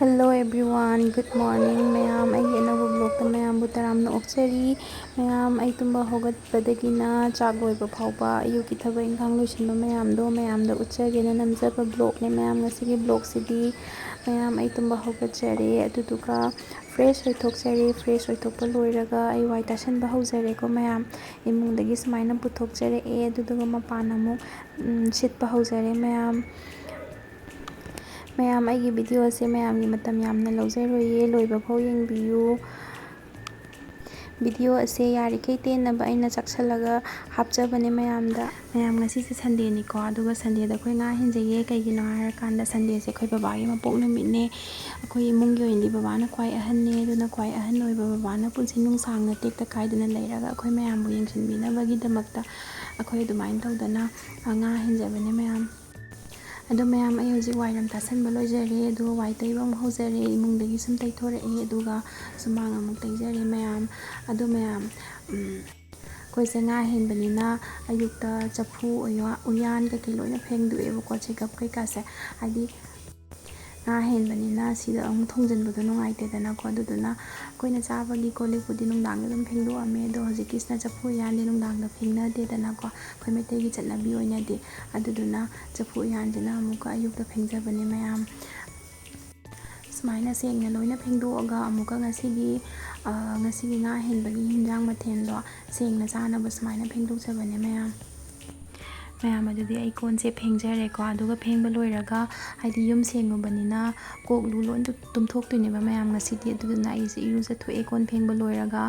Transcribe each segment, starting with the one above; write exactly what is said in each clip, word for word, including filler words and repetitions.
Hello everyone, good morning ꯃꯌꯥꯝ꯫ ꯑꯩꯒꯤ ꯑꯅꯧꯕ vlogꯇ ꯃꯌꯥꯝꯕꯨ ꯇꯔꯥꯝꯅ ꯑꯣꯛꯆꯔꯤ꯫ ꯃꯌꯥꯝ, ꯑꯩ ꯇꯨꯝꯕ ꯍꯧꯒꯠꯄꯗꯒꯤꯅ ꯆꯥꯛ ꯂꯣꯏꯕ ꯐꯥꯎꯕ, ꯑꯌꯨꯛꯀꯤ ꯊꯕꯛ ꯏꯪꯈꯥꯡ ꯂꯣꯏꯁꯤꯟꯕ ꯃꯌꯥꯝꯗꯣ ꯃꯌꯥꯝꯗ ꯎꯠꯆꯒꯦꯅ ꯅꯝꯖꯕ vlogꯅꯦ ꯃꯌꯥꯝ꯫ ꯉꯁꯤꯒꯤ vlogꯁꯤꯗꯤ, ꯃꯌꯥꯝ, ꯑꯩ ꯇꯨꯝꯕ ꯍꯧꯒꯠꯆꯔꯦ, ꯑꯗꯨꯗꯨꯒ fresh ꯑꯣꯏꯊꯣꯛꯆꯔꯦ꯫ Fresh ꯑꯣꯏꯊꯣꯛꯄ ꯂꯣꯏꯔꯒ ꯑꯩ ꯋꯥꯏ ꯇꯥꯁꯟꯕ ꯍꯧꯖꯔꯦꯀꯣ ꯃꯌꯥꯝ꯫ ꯏꯃꯨꯡꯗꯒꯤ ꯁꯨꯃꯥꯏꯅ ꯄꯨꯊꯣꯛꯆꯔꯛꯑꯦ, ꯑꯗꯨꯗꯨꯒ ꯃꯄꯥꯟ ꯑꯃꯨꯛ, ꯎꯝ, ꯁꯤꯠꯄ ꯍꯧꯖꯔꯦ ꯃꯌꯥꯝ꯫ ꯃꯌꯥꯝ, ꯑꯩꯒꯤ video ꯑꯁꯦ ꯃꯌꯥꯝꯒꯤ ꯃꯇꯝ ꯌꯥꯝꯅ ꯂꯧꯖꯔꯣꯏꯌꯦ, ꯂꯣꯏꯕ ꯐꯥꯎ ꯌꯦꯡꯕꯤꯌꯨ꯫ Video ꯑꯁꯦ ꯌꯥꯔꯤꯈꯩ ꯇꯦꯟꯅꯕ ꯑꯩꯅ ꯆꯥꯛꯁꯜꯂꯒ ꯍꯥꯞꯆꯕꯅꯦ ꯃꯌꯥꯝꯗ꯫ ꯃꯌꯥꯝ, ꯉꯁꯤꯁꯦ Sundayꯅꯤꯀꯣ, ꯑꯗꯨꯒ Sundayꯗ ꯑꯩꯈꯣꯏ ꯉꯥ ꯍꯦꯟꯖꯩꯌꯦ꯫ ꯀꯩꯒꯤꯅꯣ ꯍꯥꯏꯔꯀꯥꯟꯗ, Sundayꯁꯦ ꯑꯩꯈꯣꯏ ꯕꯕꯥꯒꯤ ꯃꯄꯣꯛ ꯅꯨꯃꯤꯠꯅꯦ꯫ ꯑꯩꯈꯣꯏ ꯏꯃꯨꯡꯒꯤ ꯑꯣꯏꯅꯗꯤ ꯕꯕꯥꯅ ꯈ꯭ꯋꯥꯏ ꯑꯍꯟꯅꯦ, ꯑꯗꯨꯅ ꯈ꯭ꯋꯥꯏ ꯑꯍꯟ ꯑꯣꯏꯕ ꯕꯕꯥꯅ ꯄꯨꯟꯁꯤ ꯅꯨꯡꯁꯥꯡꯅ ꯇꯦꯛꯇ ꯀꯥꯏꯗꯅ ꯂꯩꯔꯒ ꯑꯩꯈꯣꯏ ꯃꯌꯥꯝꯕꯨ ꯌꯦꯡꯁꯤꯟꯕꯤꯅꯕꯒꯤꯗꯃꯛꯇ ꯑꯩꯈꯣꯏ ꯑꯗꯨꯃꯥꯏꯅ ꯇꯧꯗꯅ, ꯑ, ꯉꯥ ꯍꯦꯟꯖꯕꯅꯦ ꯃꯌꯥꯝ꯫ ꯑꯗꯣ ꯃꯌꯥꯝ, ꯑꯩ ꯍꯧꯖꯤꯛ ꯋꯥꯏꯔꯝ ꯇꯥꯁꯟꯕ ꯂꯣꯏꯖꯔꯦ, ꯑꯗꯨꯒ ꯋꯥꯏ ꯇꯩꯕ ꯑꯃꯨꯛ ꯍꯧꯖꯔꯦ꯫ ꯏꯃꯨꯡꯗꯒꯤ ꯁꯨꯝ ꯇꯩꯊꯣꯔꯛꯑꯦ, ꯑꯗꯨꯒ ꯁꯨꯃꯥꯡ ꯑꯃꯨꯛ ꯇꯩꯖꯔꯦ ꯃꯌꯥꯝ꯫ ꯑꯗꯣ ꯃꯌꯥꯝ, ꯎꯝ, ꯑꯩꯈꯣꯏꯁꯦ ꯉꯥ ꯍꯦꯟꯕꯅꯤꯅ ꯑꯌꯨꯛꯇ ꯆꯐꯨ, ꯎꯌꯥ-, ꯎꯌꯥꯟ ꯀꯩꯀꯩ ꯂꯣꯏꯅ ꯐꯦꯡꯗꯣꯛꯑꯦꯕꯀꯣ, ꯆꯦꯒꯞ ꯀꯩꯀꯥꯁꯦ꯫ ꯍꯥꯏꯗꯤ ꯉꯥ ꯍꯦꯟꯕꯅꯤꯅ ꯁꯤꯗ ꯑꯃꯨꯛ ꯊꯣꯡꯖꯤꯟꯕꯗꯣ ꯅꯨꯡꯉꯥꯏꯇꯦꯗꯅꯀꯣ꯫ ꯑꯗꯨꯗꯨꯅ ꯑꯩꯈꯣꯏꯅ ꯆꯥꯕꯒꯤ ꯀꯣꯜ ꯂꯤꯛꯄꯨꯗꯤ ꯅꯨꯡꯗꯥꯡꯗ ꯑꯗꯨꯝ ꯐꯦꯡꯗꯣꯛꯑꯝꯃꯦ, ꯑꯗꯣ ꯍꯧꯖꯤꯛꯀꯤꯁꯤꯅ ꯆꯐꯨ ꯎꯌꯥꯟꯗꯤ ꯅꯨꯡꯗꯥꯡꯗ ꯐꯦꯡꯅꯗꯦꯗꯅꯀꯣ, ꯑꯩꯈꯣꯏ ꯃꯩꯇꯩꯒꯤ ꯆꯠꯅꯕꯤ ꯑꯣꯏꯅꯗꯤ꯫ ꯑꯗꯨꯗꯨꯅ ꯆꯐꯨ ꯎꯌꯥꯟꯁꯤꯅ ꯑꯃꯨꯛꯀ ꯑꯌꯨꯛꯇ ꯐꯦꯡꯖꯕꯅꯦ ꯃꯌꯥꯝ꯫ ꯁꯨꯃꯥꯏꯅ ꯁꯦꯡꯅ ꯂꯣꯏꯅ ꯐꯦꯡꯗꯣꯛꯑꯒ ꯑꯃꯨꯛꯀ ꯉꯁꯤꯒꯤ, ꯑ, ꯉꯁꯤꯒꯤ ꯉꯥ ꯍꯦꯟꯕꯒꯤ ꯍꯤꯟꯖꯥꯡ ꯃꯊꯦꯜꯗꯣ ꯁꯦꯡꯅ ꯆꯥꯅꯕ ꯁꯨꯃꯥꯏꯅ ꯐꯦꯡꯗꯣꯛꯆꯕꯅꯦ ꯃꯌꯥꯝ꯫ ꯃꯌꯥꯝ, ꯑꯗꯨꯗꯤ ꯑꯩ ꯀꯣꯟꯁꯦ ꯐꯦꯡꯖꯔꯦꯀꯣ꯫ ꯑꯗꯨꯒ ꯐꯦꯡꯕ ꯂꯣꯏꯔꯒ, ꯍꯥꯏꯗꯤ ꯌꯨꯝ ꯁꯦꯡꯉꯨꯕꯅꯤꯅ ꯀꯣꯛ ꯂꯨ ꯂꯣꯏ ꯇꯨ-, ꯇꯨꯝꯊꯣꯛꯇꯣꯏꯅꯦꯕ ꯃꯌꯥꯝ ꯉꯁꯤꯗꯤ꯫ ꯑꯗꯨꯗꯨꯅ ꯑꯩꯁꯦ ꯏꯔꯨꯖꯊꯣꯛꯑꯦ ꯀꯣꯟ ꯐꯦꯡꯕ ꯂꯣꯏꯔꯒ꯫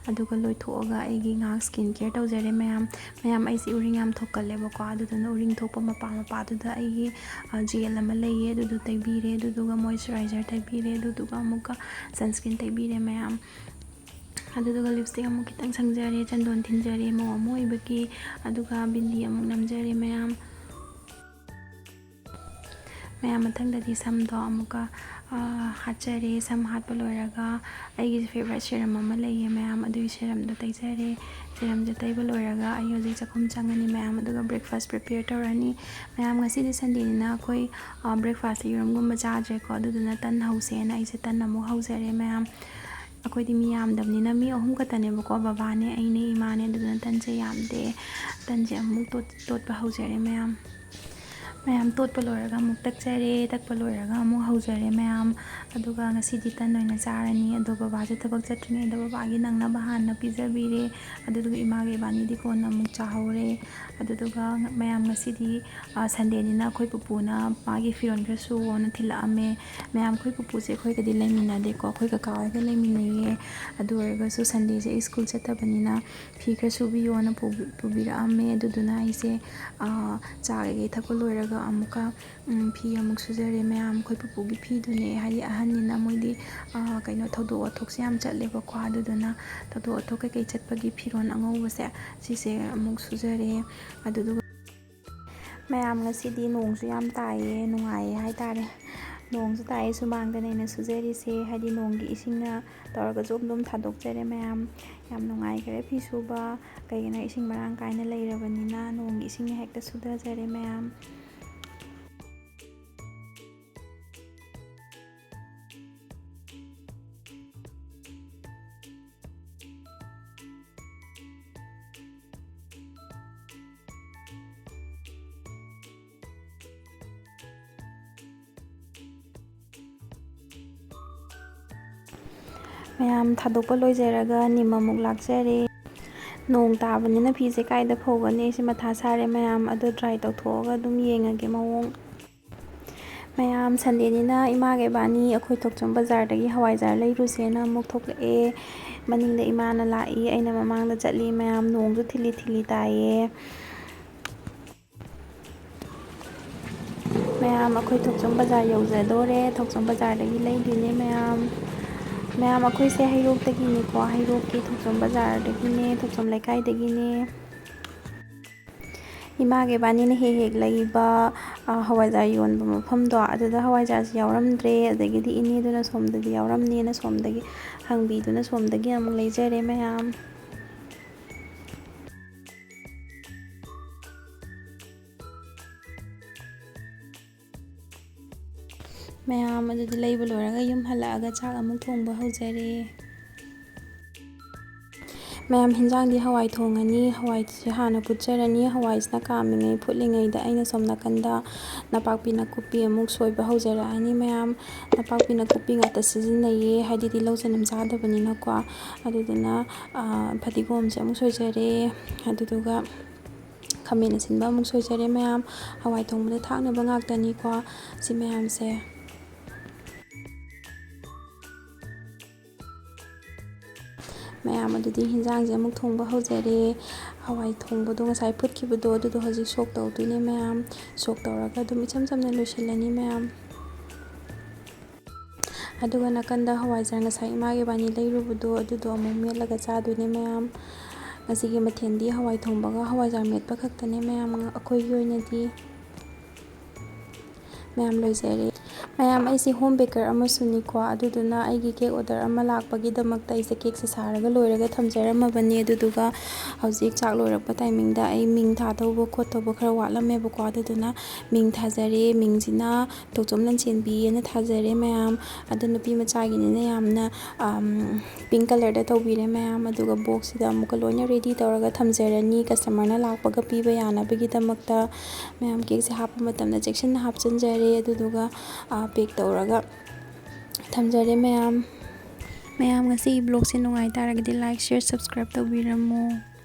ꯑꯗꯨꯒ ꯂꯣꯏꯊꯣꯛꯑꯒ ꯑꯩꯒꯤ ꯉꯥꯏꯍꯥꯛ skin care ꯇꯧꯖꯔꯦ ꯃꯌꯥꯝ꯫ ꯃꯌꯥꯝ, ꯑꯩꯁꯦ ꯎꯔꯤꯡ ꯌꯥꯝ ꯊꯣꯛꯀꯜꯂꯦꯕꯀꯣ꯫ ꯑꯗꯨꯗꯨꯅ ꯎꯔꯤꯡ ꯊꯣꯛꯄ ꯃꯄꯥ ꯃꯄꯥꯗꯨꯗ ꯑꯩꯒꯤ, ꯑ, gel ꯑꯃ ꯂꯩꯌꯦ, ꯑꯗꯨꯗꯣ ꯇꯩꯕꯤꯔꯦ꯫ ꯑꯗꯨꯗꯨꯒ moisturizer ꯇꯩꯕꯤꯔꯦ꯫ ꯑꯗꯨꯗꯨꯒ ꯑꯃꯨꯛꯀ sunscreen ꯇꯩꯕꯤꯔꯦ ꯃꯌꯥꯝ꯫ ꯑꯗꯨꯗꯨꯒ lipstick ꯑꯃꯨꯛ ꯈꯤꯇꯪ ꯁꯪꯖꯔꯦ, ꯆꯟꯗꯣꯟ ꯊꯤꯟꯖꯔꯦ ꯃꯧ ꯑꯃ ꯑꯣꯏꯕꯒꯤ꯫ ꯑꯗꯨꯒ ꯕꯤꯟꯗꯤ ꯑꯃꯨꯛ ꯅꯝꯖꯔꯦ ꯃꯌꯥꯝ꯫ ꯃꯌꯥꯝ, ꯃꯊꯪꯗꯗꯤ ꯁꯝꯗꯣ ꯑꯃꯨꯛꯀ, ꯑ, ꯍꯥꯠꯆꯔꯦ꯫ ꯁꯝ ꯍꯥꯠꯄ ꯂꯣꯏꯔꯒ ꯑꯩꯒꯤ favourite serum ꯑꯃ ꯂꯩꯌꯦ ꯃꯌꯥꯝ, ꯑꯗꯨꯒꯤ serumꯗꯣ ꯇꯩꯖꯔꯦ꯫ Serumꯁꯦ ꯇꯩꯕ ꯂꯣꯏꯔꯒ ꯑꯩ ꯍꯧꯖꯤꯛ ꯆꯥꯛꯈꯨꯝ ꯆꯪꯉꯅꯤ ꯃꯌꯥꯝ, ꯑꯗꯨꯒ breakfast prepare ꯇꯧꯔꯅꯤ꯫ ꯃꯌꯥꯝ, ꯉꯁꯤꯗꯤ Sundayꯅꯤꯅ ꯑꯩꯈꯣꯏ, ꯑ, breakfastꯇ ꯌꯦꯔꯨꯝꯒꯨꯝꯕ ꯆꯥꯗ꯭ꯔꯦꯀꯣ, ꯑꯗꯨꯗꯨꯅ ꯇꯟ ꯍꯧꯁꯦꯅ ꯑꯩꯁꯦ ꯇꯟ ꯑꯃꯨꯛ ꯍꯧꯖꯔꯦ ꯃꯌꯥꯝ꯫ ꯑꯩꯈꯣꯏꯗꯤ ꯃꯤ ꯌꯥꯝꯗꯕꯅꯤꯅ, ꯃꯤ ꯑꯍꯨꯝ ꯈꯛꯇꯅꯦꯕꯀꯣ, ꯕꯕꯥꯅꯦ, ꯑꯩꯅꯦ, ꯏꯃꯥꯅꯦ, ꯑꯗꯨꯗꯨꯅ ꯇꯟꯁꯦ ꯌꯥꯝꯗꯦ꯫ ꯇꯟꯁꯦ ꯑꯃꯨꯛ ꯇꯣꯠ-, ꯇꯣꯠꯄ ꯍꯧꯖꯔꯦ ꯃꯌꯥꯝ꯫ ꯃꯌꯥꯝ ꯇꯣꯠꯄ ꯂꯣꯏꯔꯒ ꯑꯃꯨꯛ ꯇꯛꯆꯔꯦ, ꯇꯛꯄ ꯂꯣꯏꯔꯒ ꯑꯃꯨꯛ ꯍꯧꯖꯔꯦ ꯃꯌꯥꯝ꯫ ꯑꯗꯨꯒ ꯉꯁꯤꯗꯤ ꯇꯟ ꯑꯣꯏꯅ ꯆꯥꯔꯅꯤ꯫ ꯑꯗꯣ ꯕꯕꯥꯁꯦ ꯊꯕꯛ ꯆꯠꯇ꯭ꯔꯤꯉꯩꯗ ꯕꯕꯥꯒꯤ ꯅꯪꯅꯕ ꯍꯥꯟꯅ ꯄꯤꯖꯕꯤꯔꯦ꯫ ꯑꯗꯨꯗꯨꯒ ꯏꯃꯥꯒ ꯏꯕꯥꯅꯤꯗꯤ ꯀꯣꯟꯅ ꯑꯃꯨꯛ ꯆꯥꯍꯧꯔꯦ꯫ ꯑꯗꯨꯗꯨꯒ ꯃꯌꯥꯝ ꯉꯁꯤꯗꯤ, ꯑ, Sundayꯅꯤꯅ ꯑꯩꯈꯣꯏ ꯄꯨꯄꯨꯅ ꯃꯥꯒꯤ ꯐꯤꯔꯣꯜ ꯈꯔ ꯁꯨꯋꯣꯅ ꯊꯤꯜꯂꯛꯑꯝꯃꯦ꯫ ꯃꯌꯥꯝ, ꯑꯩꯈꯣꯏ ꯄꯨꯄꯨꯁꯦ ꯑꯩꯈꯣꯏꯒꯗꯤ ꯂꯩꯃꯤꯟꯅꯗꯦꯀꯣ, ꯑꯩꯈꯣꯏ ꯀꯀꯥ ꯍꯣꯏꯒ ꯂꯩꯃꯤꯟꯅꯩꯌꯦ꯫ ꯑꯗꯨ ꯑꯣꯏꯔꯒꯁꯨ Sundayꯁꯦ ꯁ꯭ꯀꯨꯜ ꯆꯠꯇꯕꯅꯤꯅ ꯐꯤ ꯈꯔ ꯁꯨꯕꯤꯌꯣꯅ ꯄꯨꯕꯤ-, ꯄꯨꯕꯤꯔꯛꯑꯝꯃꯦ꯫ ꯑꯗꯨꯗꯨꯅ ꯑꯩꯁꯦ, ꯑ, ꯆꯥ ꯀꯩꯀꯩ ꯊꯛꯄ ꯂꯣꯏꯔꯒ ꯑꯃꯨꯛꯀ, ꯎꯝ, ꯐꯤ ꯑꯃꯨꯛ ꯁꯨꯖꯔꯦ ꯃꯌꯥꯝ꯫ ꯑꯩꯈꯣꯏ ꯄꯨꯄꯨꯒꯤ ꯐꯤꯗꯨꯅꯦ, ꯍꯥꯏꯗꯤ ꯑꯍꯟꯅꯤꯅ ꯃꯣꯏꯗꯤ, ꯑ, ꯀꯩꯅꯣ, ꯊꯧꯗꯣꯛ ꯋꯥꯊꯣꯛꯁꯦ ꯌꯥꯝ ꯆꯠꯂꯦꯕꯀꯣ꯫ ꯑꯗꯨꯗꯨꯅ ꯊꯧꯗꯣꯛ ꯋꯥꯊꯣꯛ ꯀꯩꯀꯩ ꯆꯠꯄꯒꯤ ꯐꯤꯔꯣꯜ ꯑꯉꯧꯕꯁꯦ ꯁꯤꯁꯦ ꯑꯃꯨꯛ ꯁꯨꯖꯔꯦ꯫ ꯑꯗꯨꯗꯨꯒ ꯃꯌꯥꯝ, ꯉꯁꯤꯗꯤ ꯅꯣꯡꯁꯨ ꯌꯥꯝ ꯇꯥꯏꯌꯦ, ꯅꯨꯡꯉꯥꯏꯌꯦ ꯍꯥꯏꯇꯥꯔꯦ꯫ ꯅꯣꯡꯁꯨ ꯇꯥꯏꯌꯦ, ꯁꯨꯃꯥꯡꯗꯅꯦ ꯑꯩꯅ ꯁꯨꯖꯔꯤꯁꯦ, ꯍꯥꯏꯗꯤ ꯅꯣꯡꯒꯤ ꯏꯁꯤꯡꯅ ꯇꯧꯔꯒ ꯖꯣꯝ ꯖꯣꯝ ꯊꯥꯗꯣꯛꯆꯔꯦ ꯃꯌꯥꯝ꯫ ꯌꯥꯝ ꯅꯨꯡꯉꯥꯏꯈ꯭ꯔꯦ ꯐꯤ ꯁꯨꯕ, ꯀꯩꯒꯤꯅꯣ, ꯏꯁꯤꯡ ꯃꯔꯥꯡ ꯀꯥꯏꯅ ꯂꯩꯔꯕꯅꯤꯅ ꯅꯣꯡꯒꯤ ꯏꯁꯤꯡꯅ ꯍꯦꯛꯇ ꯁꯨꯊꯖꯔꯦ ꯃꯌꯥꯝ꯫ ꯃꯌꯥꯝ, ꯊꯥꯗꯣꯛꯄ ꯂꯣꯏꯖꯔꯒ ꯅꯤꯝ ꯑꯃꯨꯛ ꯂꯥꯛꯆꯔꯦ꯫ ꯅꯣꯡ ꯇꯥꯕꯅꯤꯅ ꯐꯤꯁꯦ ꯀꯥꯏꯗ ꯐꯧꯒꯅꯤ? ꯑꯩꯁꯦ ꯃꯊꯥ ꯁꯥꯔꯦ ꯃꯌꯥꯝ꯫ ꯑꯗꯣ dry ꯇꯧꯊꯣꯛꯑꯒ ꯑꯗꯨꯝ ꯌꯦꯡꯉꯒꯦ ꯃꯑꯣꯡ꯫ ꯃꯌꯥꯝ, Sundayꯅꯤꯅ ꯏꯃꯥꯒ ꯏꯕꯥꯅꯤ ꯑꯩꯈꯣꯏ ꯊꯣꯛꯆꯣꯝ ꯕꯖꯥꯔꯗꯒꯤ ꯍꯋꯥꯏꯖꯥꯔ ꯂꯩꯔꯨꯁꯦꯅ ꯑꯃꯨꯛ ꯊꯣꯛꯂꯛꯑꯦ꯫ ꯃꯅꯤꯡꯗ ꯏꯃꯥꯅ ꯂꯥꯛꯏ, ꯑꯩꯅ ꯃꯃꯥꯡꯗ ꯆꯠꯂꯤ꯫ ꯃꯌꯥꯝ, ꯅꯣꯡꯁꯨ ꯊꯤꯜꯂꯤ ꯊꯤꯜꯂꯤ ꯇꯥꯏꯌꯦ꯫ ꯃꯌꯥꯝ, ꯑꯩꯈꯣꯏ ꯊꯣꯛꯆꯣꯝ ꯕꯖꯥꯔ ꯌꯧꯖꯗꯣꯔꯦ꯫ ꯊꯣꯛꯆꯣꯝ ꯕꯖꯥꯔꯗꯒꯤ ꯂꯩꯗꯣꯏꯅꯦ ꯃꯌꯥꯝ꯫ ꯃꯌꯥꯝ, ꯑꯩꯈꯣꯏꯁꯦ ꯍꯩꯔꯣꯛꯇꯒꯤꯅꯦꯀꯣ, ꯍꯩꯔꯣꯛꯀꯤ ꯊꯣꯛꯆꯣꯝ ꯕꯖꯥꯔꯗꯒꯤꯅꯦ, ꯊꯣꯛꯆꯣꯝ ꯂꯩꯀꯥꯏꯗꯒꯤꯅꯦ꯫ ꯏꯃꯥꯒ ꯏꯕꯥꯅꯤꯅ ꯍꯦꯛ ꯍꯦꯛ ꯂꯩꯕ, ꯑ, ꯍꯋꯥꯏꯖꯥꯔ ꯌꯣꯟꯕ ꯃꯐꯝꯗꯣ, ꯑꯗꯨꯗ ꯍꯋꯥꯏꯖꯥꯔꯁꯦ ꯌꯥꯎꯔꯝꯗ꯭ꯔꯦ꯫ ꯑꯗꯒꯤꯗꯤ ꯏꯅꯦꯗꯨꯅ ꯁꯣꯝꯗꯗꯤ ꯌꯥꯎꯔꯝꯅꯦꯅ ꯁꯣꯝꯗꯒꯤ ꯍꯪꯕꯤꯗꯨꯅ ꯁꯣꯝꯗꯒꯤ ꯑꯃꯨꯛ ꯂꯩꯖꯔꯦ ꯃꯌꯥꯝ꯫ ꯃꯌꯥꯝ ꯑꯗꯨꯗꯤ ꯂꯩꯕ ꯂꯣꯏꯔꯒ ꯌꯨꯝ ꯍꯜꯂꯛꯑꯒ ꯆꯥꯛ ꯑꯃꯨꯛ ꯊꯣꯡꯕ ꯍꯧꯖꯔꯦ꯫ ꯃꯌꯥꯝ, ꯍꯤꯟꯖꯥꯡꯗꯤ ꯍꯋꯥꯏ ꯊꯣꯡꯉꯅꯤ꯫ ꯍꯋꯥꯏꯁꯦ ꯍꯥꯟꯅ ꯐꯨꯠꯆꯔꯅꯤ꯫ ꯍꯋꯥꯏꯁꯤꯅ ꯀꯥꯝꯃꯤꯉꯩ, ꯐꯨꯠꯂꯤꯉꯩꯗ ꯑꯩꯅ ꯁꯣꯝ ꯅꯥꯀꯟꯗ ꯅꯄꯥꯛꯄꯤ ꯅꯥꯀꯨꯞꯄꯤ ꯑꯃꯨꯛ ꯁꯣꯏꯕ ꯍꯧꯖꯔꯛꯑꯅꯤ꯫ ꯃꯌꯥꯝ, ꯅꯄꯥꯛꯄꯤ ꯅꯥꯀꯨꯞꯄꯤ ꯉꯥꯛꯇ ꯁꯤꯖꯤꯟꯅꯩꯌꯦ, ꯍꯥꯏꯗꯤ ꯇꯤꯜꯍꯧ ꯆꯅꯝ ꯆꯥꯗꯕꯅꯤꯅꯀꯣ꯫ ꯑꯗꯨꯗꯨꯅ, ꯑ, ꯐꯗꯤꯒꯣꯝꯁꯦ ꯑꯃꯨꯛ ꯁꯣꯏꯖꯔꯦ꯫ ꯑꯗꯨꯗꯨꯒ ꯈꯥꯃꯦꯟ ꯑꯁꯤꯟꯕ ꯑꯃꯨꯛ ꯁꯣꯏꯖꯔꯦ ꯃꯌꯥꯝ꯫ ꯍꯋꯥꯏ ꯊꯣꯡꯕꯗ ꯊꯥꯛꯅꯕ ꯉꯥꯛꯇꯅꯤꯀꯣ ꯁꯤ ꯃꯌꯥꯝꯁꯦ꯫ ꯃꯌꯥꯝ, ꯑꯗꯨꯗꯤ ꯍꯤꯟꯖꯥꯡꯁꯦ ꯑꯃꯨꯛ ꯊꯣꯡꯕ ꯍꯧꯖꯔꯦ꯫ ꯍꯋꯥꯏ ꯊꯣꯡꯕꯗꯣ, ꯉꯁꯥꯏ ꯐꯨꯠꯈꯤꯕꯗꯣ, ꯑꯗꯨꯗꯣ ꯍꯧꯖꯤꯛ ꯁꯣꯛ ꯇꯧꯗꯣꯏꯅꯦ ꯃꯌꯥꯝ꯫ ꯁꯣꯛ ꯇꯧꯔꯒ ꯑꯗꯨꯝ ꯏꯆꯝ ꯆꯝꯅ ꯂꯣꯏꯁꯤꯜꯂꯅꯤ ꯃꯌꯥꯝ꯫ ꯑꯗꯨꯒ ꯅꯥꯀꯟꯗ ꯍꯋꯥꯏꯖꯥꯔ ꯉꯁꯥꯏ ꯏꯃꯥꯒ ꯏꯕꯥꯅꯤ ꯂꯩꯔꯨꯕꯗꯣ, ꯑꯗꯨꯗꯣ ꯑꯃꯨꯛ ꯃꯦꯠꯂꯒ ꯆꯥꯗꯣꯏꯅꯦ ꯃꯌꯥꯝ꯫ ꯉꯁꯤꯒꯤ ꯃꯊꯦꯜꯗꯤ ꯍꯋꯥꯏ ꯊꯣꯡꯕꯒ ꯍꯋꯥꯏꯖꯥꯔ ꯃꯦꯠꯄ ꯈꯛꯇꯅꯦ ꯃꯌꯥꯝ, ꯑꯩꯈꯣꯏꯒꯤ ꯑꯣꯏꯅꯗꯤ꯫ ꯃꯌꯥꯝ, ꯂꯣꯏꯖꯔꯦ꯫ ꯃꯌꯥꯝ, ꯑꯩꯁꯦ home baker ꯑꯃꯁꯨꯅꯤꯀꯣ, ꯑꯗꯨꯗꯨꯅ ꯑꯩꯒꯤ cake order ꯑꯃ ꯂꯥꯛꯄꯒꯤꯗꯃꯛꯇ ꯑꯩꯁꯦ cakeꯁꯦ ꯁꯥꯔꯒ ꯂꯣꯏꯔꯒ ꯊꯝꯖꯔꯝꯃꯕꯅꯦ꯫ ꯑꯗꯨꯗꯨꯒ ꯍꯧꯖꯤꯛ ꯆꯥꯛ ꯂꯣꯏꯔꯛꯄ timingꯗ ꯑꯩ ꯃꯤꯡ ꯊꯥꯗꯧꯕ ꯈꯣꯠꯇꯧꯕ ꯈꯔ ꯋꯥꯠꯂꯝꯃꯦꯕꯀꯣ, ꯑꯗꯨꯗꯨꯅ ꯃꯤꯡ ꯊꯥꯖꯔꯦ꯫ ꯃꯤꯡꯁꯤꯅ ꯇꯣꯆꯣꯝ ꯂꯟꯆꯦꯟꯕꯤꯑꯅ ꯊꯥꯖꯔꯦ ꯃꯌꯥꯝ꯫ ꯑꯗꯨ ꯅꯨꯄꯤ ꯃꯆꯥꯒꯤꯅꯤꯅ ꯌꯥꯝꯅ, ꯑꯝ, pink colourꯗ ꯇꯧꯕꯤꯔꯦ ꯃꯌꯥꯝ꯫ ꯑꯗꯨꯒ boxꯁꯤꯗ ꯑꯃꯨꯛꯀ ꯂꯣꯏꯅ ready ꯇꯧꯔꯒ ꯊꯝꯖꯔꯅꯤ, customerꯅ ꯂꯥꯛꯄꯒ ꯄꯤꯕ ꯌꯥꯅꯕꯒꯤꯗꯃꯛꯇ꯫ ꯃꯌꯥꯝ, cakeꯁꯦ ꯍꯥꯞꯄ ꯃꯇꯝꯗ ꯆꯦꯛꯁꯤꯟꯅ ꯍꯥꯞꯆꯤꯟꯖꯔꯦ꯫ ꯑꯗꯨꯗꯨꯒ, ꯑ, pack ꯇꯧꯔꯒ ꯊꯝꯖꯔꯦ ꯃꯌꯥꯝ꯫ ꯃꯌꯥꯝ, ꯉꯁꯤꯒꯤ vlogꯁꯦ ꯅꯨꯡꯉꯥꯏ ꯇꯥꯔꯒꯗꯤ like, share, subscribe ꯇꯧꯕꯤꯔꯝꯃꯣ꯫